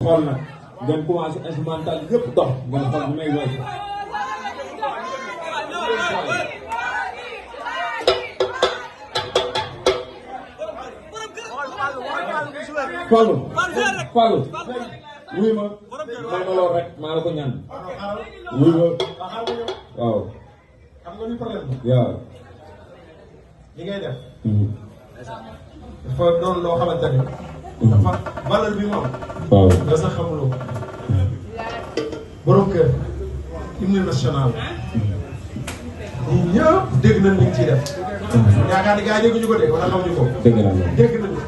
xool nag ngeen commencé instrumental yëpp dox ngeen xool bu may woy Fallou wuy ma may ma lool rek maa la ko ñaan wuy ma waaw xam nga li problème waaw li ngay def dafa doon loo xamante ni dafa valeur bi moom waaw nga sax xamuloo borom kër hymne national ñi ñëpp dégg nañ li nga ciy def yaakaar ni gars yi dégguñu ko de wala xamuñu ko dégg naa dégg nañu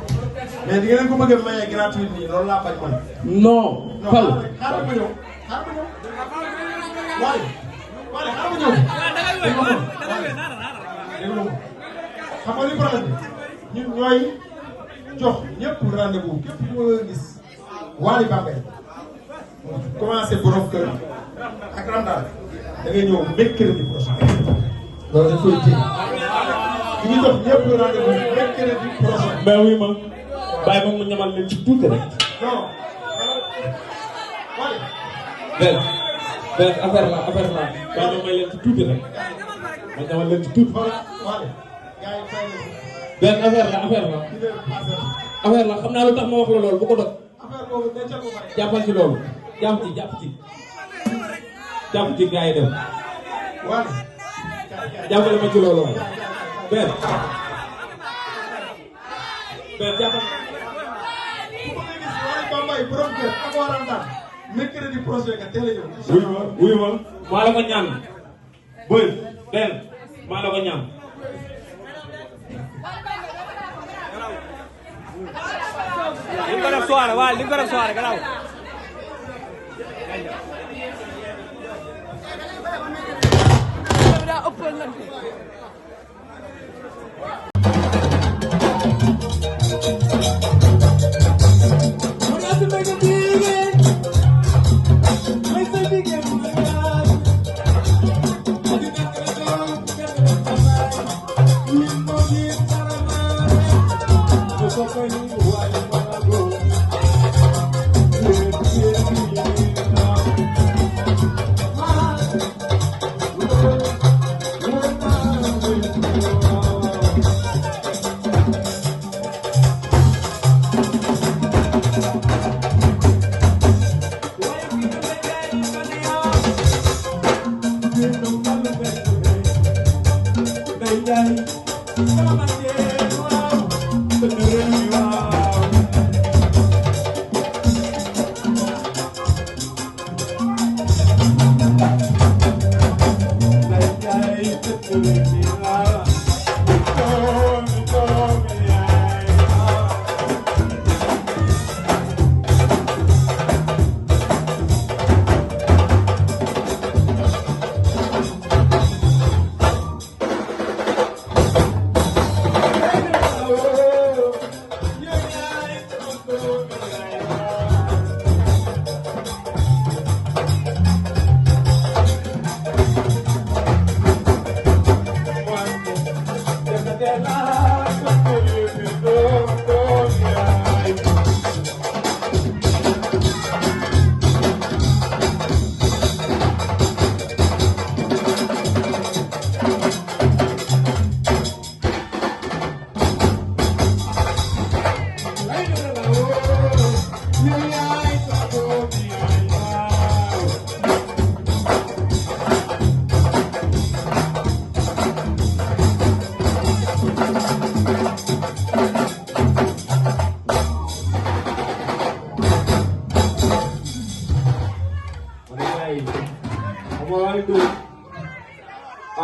mais di ngeen ko bëgg a maye gratuit nii loolu laa bañ man non Fallou xaaral ma ñëw waaye xaaral ma ñëw dégg nga xam nga li problème bi ñun ñooy jox ñëpp rendez-vous képp ku ma gis Wally Bambey commencé borom kër ak Ramdaan da ngay ñëw mercredi prochain loolu dañ koy téye ñu ngi jox ñëpp rendez-vous mercredi prochain. mais oui ma bàyyi ma mu ñamal leen ci tuuti rek. non Wally. benn affaire la bàyyi ma may leen ci tuuti rek ma ñamal leen ci tuuti. Wally gars yi fay nañu. benn affaire la xam naa lu tax ma wax la loolu bu ko dog. affaire boobu dencal ko pare. jàppal ci loolu jàpp ci gars yi dem. Wally. jàppale ma ci loolu waaye. benn jàppal. Wally Bambey borom kër ak waa Ramdaan mercredi prochain nga teel a ñëw. wuy ma maa la ko ñaan bëy benn maa la ko ñaan. li nga ko def soirée waaw li nga ko def soirée gannaaw.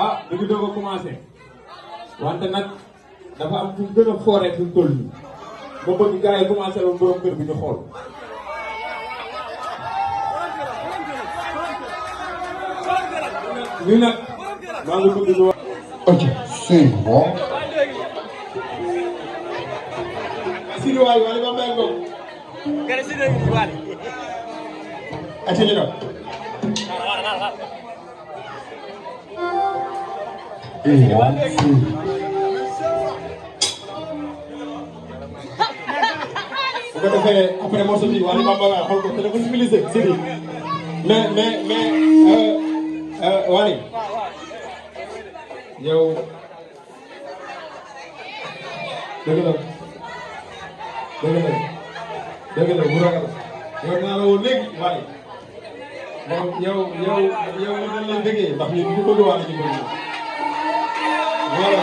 ah bu ñu doog a commencé wante nag dafa am fu mu gën a fooree fi mu toll nii ba bëgg gars yi commencé woon borom kër bi ñu xool. nii nag maa ngi bëgg ñu wax. ok c'est bon. Sidi Wally Wally Bambey ngoog. nga ne Sidi Wally. ak ñu doon. ko defee après morceau bi Wally Bamba xool ko te dafa civilisé Sidi mais Wally yow dëgg la bu ragal yow naa la woon léegi Wally moom yow li dañ leen déggee ndax ñu ñu bëgg Wally ñu bëgg voilà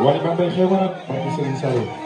Wally Bamba xew na nag Serigne Saliou